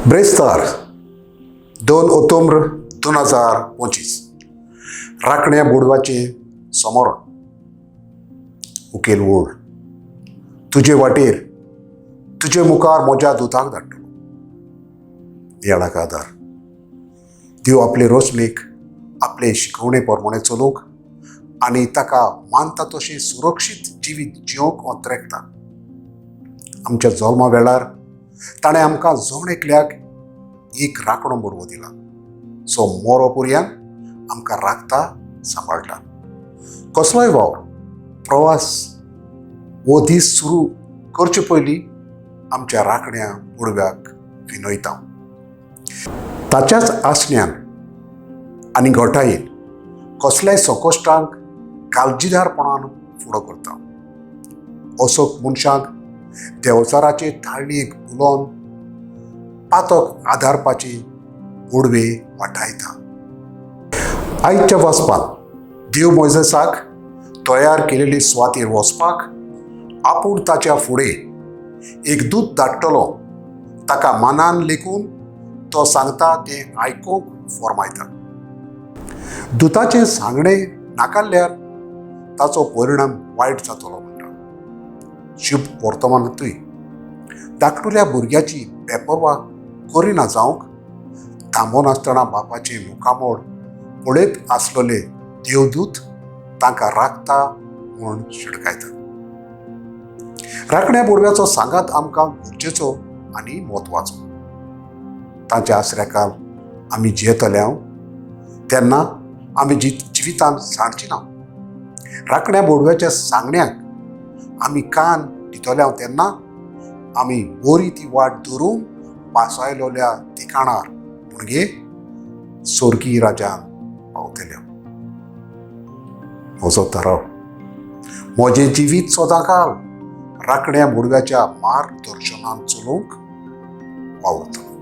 ब्रेस्तार 2 ऑक्टोबर 2025 राखण्या बोडवाचें समरण. मुखेल ओळ, तुजे वाटेर तुजे मुखार म्हज्या दुताक धाडटलो. नियाळाक आदार देव आपले रोसणेक आपले शिकवणे प्रमाणे चलोवंक आनी ताका मानता तशें सुरक्षीत जिवीत जिवंक अंतरेकता. आमच्या जल्मा वेळार ताणें आमकां जण एकल्याक एक राखणो बडवो दिला, सो मोरो पुरयान आमकां राखता सांबाळटा. कसलोय वावर प्रवास हो दीस सुरू करचे पयलीं आमच्या राखण्या बुडव्याक विनयता. ताच्याच आसण्यान आनी घटायेन कसल्याय संकश्टांक काळजीदारपणान फुडो करता. असोक मनशांक देंवचाराचे थाळयेक उलोवन पातक आदारपाची ओडवे वाटायता. आयच्या वाचपान देव मोयजेसाक तयार केलेली सुवातेर वचपाक आपूण ताच्या फुडें एक दूत धाडटलो, ताका मानान लेखून तो सांगता तें आयकूंक फॉर्मायता. दुताचें सांगणें नाकारल्यार ताचो परिणाम वायट जातलो म्हणटा. शुभ वर्तमानांतूय धाकटुल्या भुरग्याची बेपर्वा करिना जावंक थांबनासतना बापाचें मुखामोड पळयत आसलेले देवदूत तांकां राखता म्हूण शिडकायता. राखण्या बोडव्याचो सांगात आमकां गरजेचो आनी म्हत्वाचो. तांच्या आसऱ्याकाल आमी जियेतले तेन्ना आमी जिवितान सांडची ना. राखण्या बोडव्याच्या सांगण्याक आमी कान दितले तेन्ना आमी बरी ती वाट धरून पासायलोल्या ठिकाणार म्हणजे स्वर्गीय राजान पावतले. म्हजो थाराव, म्हजें जिवीत सदांकाल राखण्या बोडव्याच्या मार्गदर्शनान चलोवंक वावुरतलो.